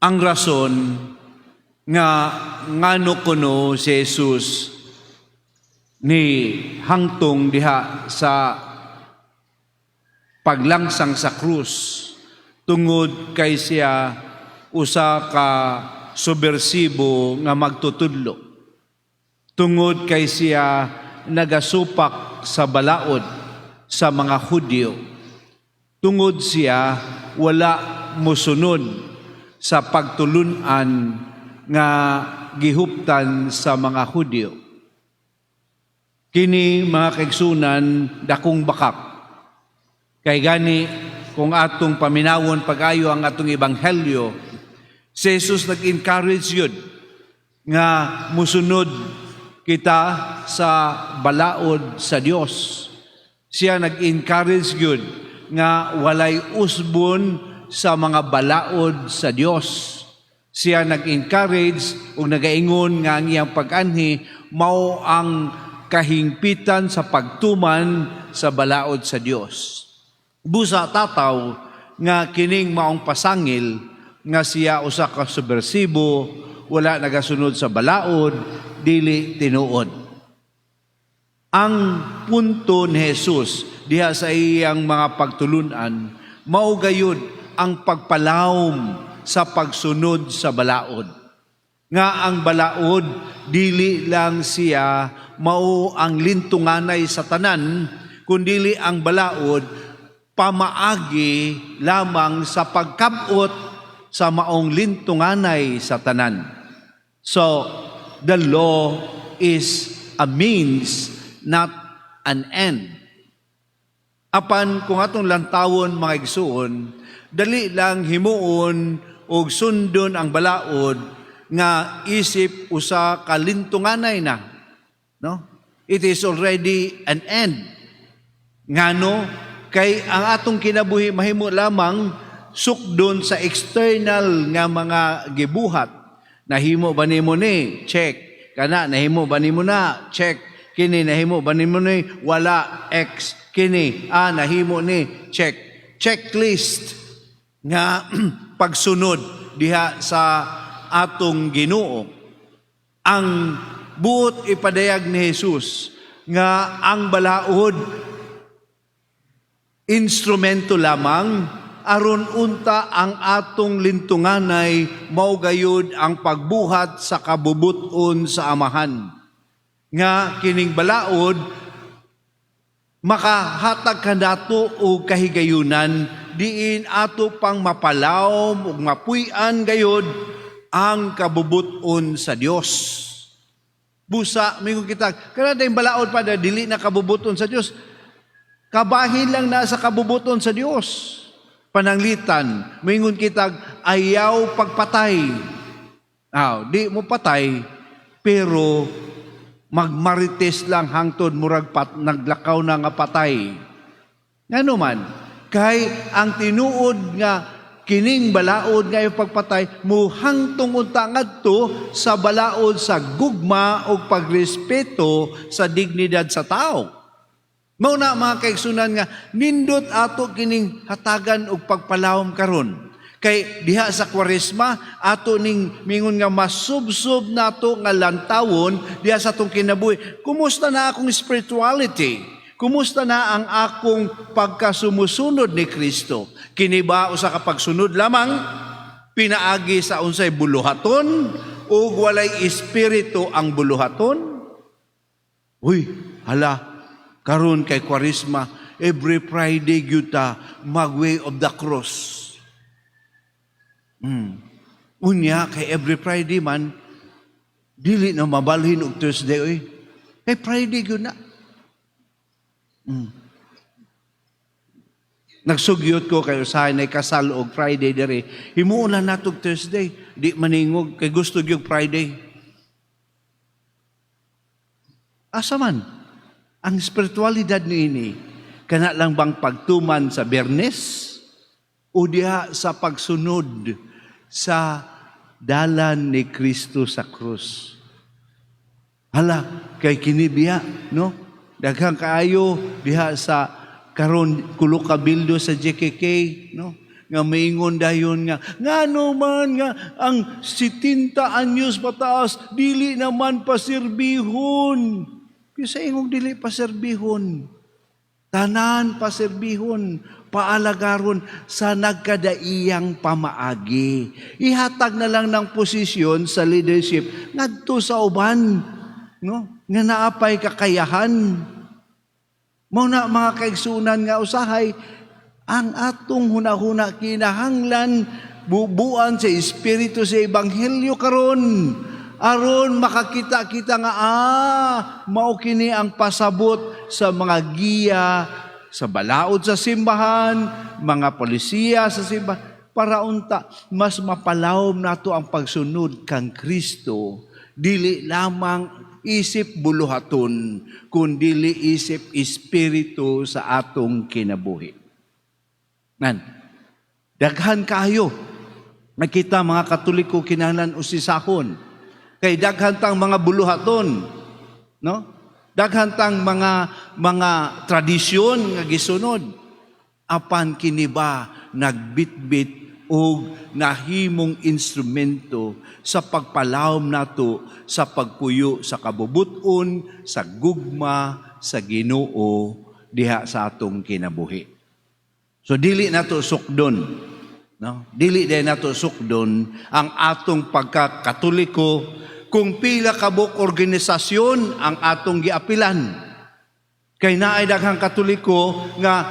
Ang rason nga ngano kuno si Jesus ni hangtong diha sa paglangsang sa krus, tungod kay siya usa ka subversibo nga magtutudlo, tungod kay siya nagasupak sa balaod sa mga Hudyo, tungod siya wala mosunod sa pagtulunan nga gihuptan sa mga Hudyo. Kini, mga kaigsunan, dakong bakak. Kay gani kung atong paminawon pag-ayo ang atong ebanghelyo, si Jesus nag-encourage yun nga musunod kita sa balaod sa Dios. Siya nag-encourage yun nga walay usbon sa mga balaod sa Dios. Siya nag-encourage ug nagaingon nga ang iyang pag-anhi mao ang kahingpitan sa pagtuman sa balaod sa Dios. Busa tataw nga kining maong pasangil nga siya usa ka subversibo, wala nagasunod sa balaod, dili tinuod. Ang punto ni Jesus diha sa iyang mga pagtulunan mao gayud ang pagpalawom sa pagsunod sa balaod. Nga ang balaod dili lang siya mao ang lintunganay sa tanan, kundili ang balaod pamaagi lamang sa pagkabot sa maong lintunganay sa tanan. So, the law is a means, not an end. Apan kung atong lantawon, mga igsuon, dali lang himuon og sundon ang balaod nga isip usa ka lintunganay na. No? It is already an end. Ngano kay ang atong kinabuhi mahimo lamang sukdon sa external nga mga gibuhat. Nahimo ba nimo ni? Check. Kana, nahimo ba nimo na? Check. Kini, nahimo ba nimo ni? Wala. X. Kini, nahimo ni? Check. Checklist nga pagsunod diha sa atong Ginoo. Ang buot ipadayag ni Jesus nga ang balaod instrumento lamang aron unta ang atong lintunganay mao gayud ang pagbuhat sa kabubuton sa Amahan. Nga kining balaod makahatag kanato og kahigayunan diin ato pang mapalawom ug mapuy-an gayud ang kabubuton sa Dios. Busa mingon kita, kana dayong balaod pa na dili na kabubuton sa Dios. Kabahin lang na sa kabubuton sa Dios. Pananglitan, mingon kita ayaw pagpatay. Aw, di mo patay, pero magmarites lang hangtod murag pat, naglakaw na nga patay. Ngano man, kay ang tinuod nga kining balaod nga ayaw pagpatay muhangtong unta ngadto sa balaod sa gugma ug pagrespeto sa dignidad sa tao. Mao na, mga kaigsunan, nga nindot ato kining hatagan og pagpalawom karon. Kay diha sa Kwaresma ato ning mingon nga masubsob nato nga lantawon diha sa atong kinabuhi. Kumusta na akong spirituality? Kumusta na ang akong pagkasumusunod ni Kristo? Kini ba usa ka pagsunod lamang pinaagi sa unsay buluhaton ug walay espiritu ang buluhaton? Uy, hala, karon kay Kwaresma, every Friday gyud ta mag Way of the Cross. Unya kay every Friday man, dili na mabalhin og Thursday oy. Kay Friday gyud na. Nagsugyot ko kay usahay na kasal og Friday diri. Himuon na nato og Thursday. Di maningog kay gusto gyud Friday. Asa man ang spiritualidad niini? Kana lang bang pagtuman sa Biyernes o diha sa pagsunod sa dalan ni Kristo sa krus? Hala, kay kini biya, no? Daghang kaayo diha sa karon kulo ka bildo sa JKK, no? Nga maingon dayon nga, ngano man nga ang 70 anyos pataas, dili naman paserbihon. Bisa ingong dili paserbihon. Tanan paserbihon, paalagaron sa nagkadaiyang pamaagi. Ihatag na lang ng posisyon sa leadership ngadto sa uban, no? Nga naapay kakayahan. Mao na, mga kaigsunan, nga usahay ang atong hunahuna kinahanglan bubuan sa espiritu sa ebanghelyo karon, aron makakita kita nga mao kini ang pasabot sa mga giya sa balaod sa simbahan, mga polisiya sa simbahan, para unta mas mapalawom nato ang pagsunod kang Kristo, dili lamang isip buluhaton, kun dili isip espiritu sa atong kinabuhi. Nan, daghan kayo. Nakita mga Katoliko kinahanglan usisahon. Kay daghan tang mga buluhaton, no? Daghan tang mga tradisyon nga gisunod. Apan kini ba nagbitbit og nahimong instrumento sa pagpalawom nato sa pagpuyo sa kabubut-on, sa gugma sa Ginoo diha sa atong kinabuhi? So dili nato sukdon, no? Dili din nato sukdon ang atong pagkakatoliko kung pila ka buok organisasyon ang atong giapilan. Kay naay daghang Katoliko nga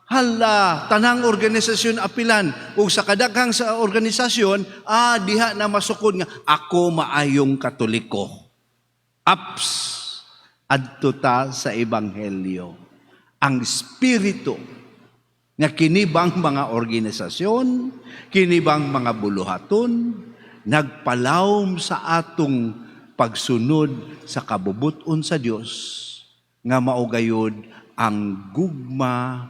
hala, tanang organisasyon apilan, ug sa kadaghang sa organisasyon diha na masukod nga ako maayong Katoliko. Aps, adto ta sa ebanghelyo. Ang espiritu nga kinibang mga organisasyon, kinibang mga buluhaton, nagpalawom sa atong pagsunod sa kabubut-on sa Dios nga mao gayud ang gugma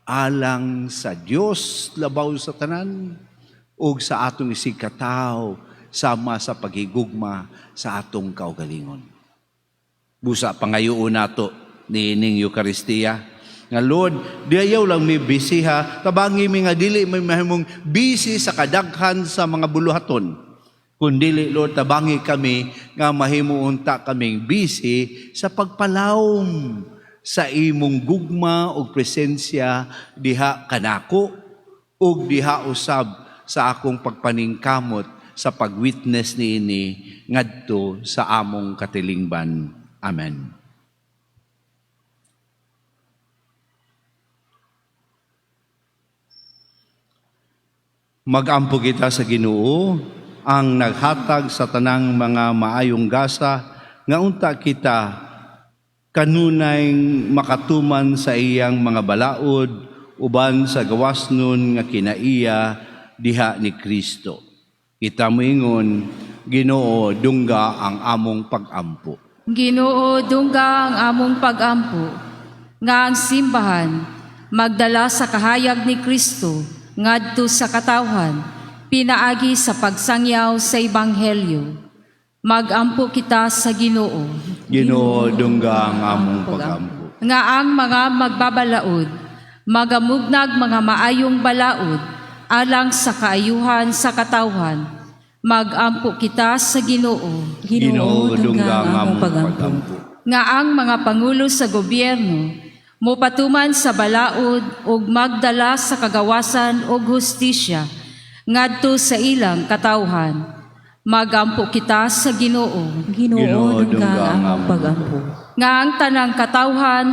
alang sa Dios labaw sa tanan ug sa atong isigkatawo sama sa paghigugma sa atong kaugalingon. Busa pangayoon nato niining Eukaristiya nga, "Lord, di ayaw lang mi busy ha, tabangi mi nga dili may mahimong busy sa kadaghan sa mga buluhaton. Kundili, Lord, tabangi kami nga mahimo unta kaming busy sa pagpalawom sa imong gugma ug presensya diha kanako ug diha usab sa akong pagpaningkamot sa pagwitness niini ngadto sa among katilingban." Amen. Magampo kita sa Ginoo, ang naghatag sa tanang mga maayong gasa, nga unta kita kanunay makatuman sa iyang mga balaod uban sa gawasnon nga kinaiya diha ni Kristo. Kita moingon, Ginoo, dungga ang among pagampo. Ginoo, dungga ang among pagampo, nga ang simbahan magdala sa kahayag ni Kristo ngadto sa katawhan pinaagi sa pagsangyaw sa ebanghelyo. Magampo kita sa Ginoo. Ginoo, dungga ang among pagampo. Nga ang mga magbabalaod magamugnag mga maayong balaod alang sa kaayuhan sa katawhan. Magampo kita sa Ginoo. Ginoo, dungga ang among pagampo. Nga ang mga pangulo sa gobyerno mopatuman sa balaod ug magdala sa kagawasan ug hustisya ngadto sa ilang katawhan. Magampo kita sa Ginoo. Ginoo, dungga ang among pagampo. Nga ang tanang katawhan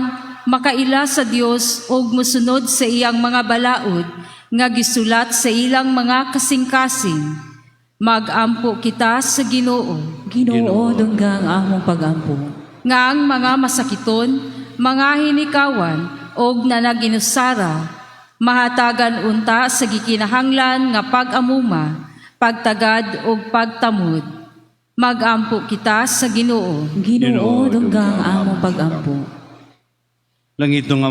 makaila sa Dios ug mosunod sa iyang mga balaod nga gisulat sa ilang mga kasing-kasing. Magampo kita sa Ginoo. Ginoo, dungga ang among pagampo. Nga ang mga masakiton, mga hinikawan og nanaginusara mahatagan unta sa gikinahanglan nga pag-amuma, pagtagad ug pagtamod. Magampo kita sa Ginoo. Ginoo, dungga ang among pagampo. Langit nga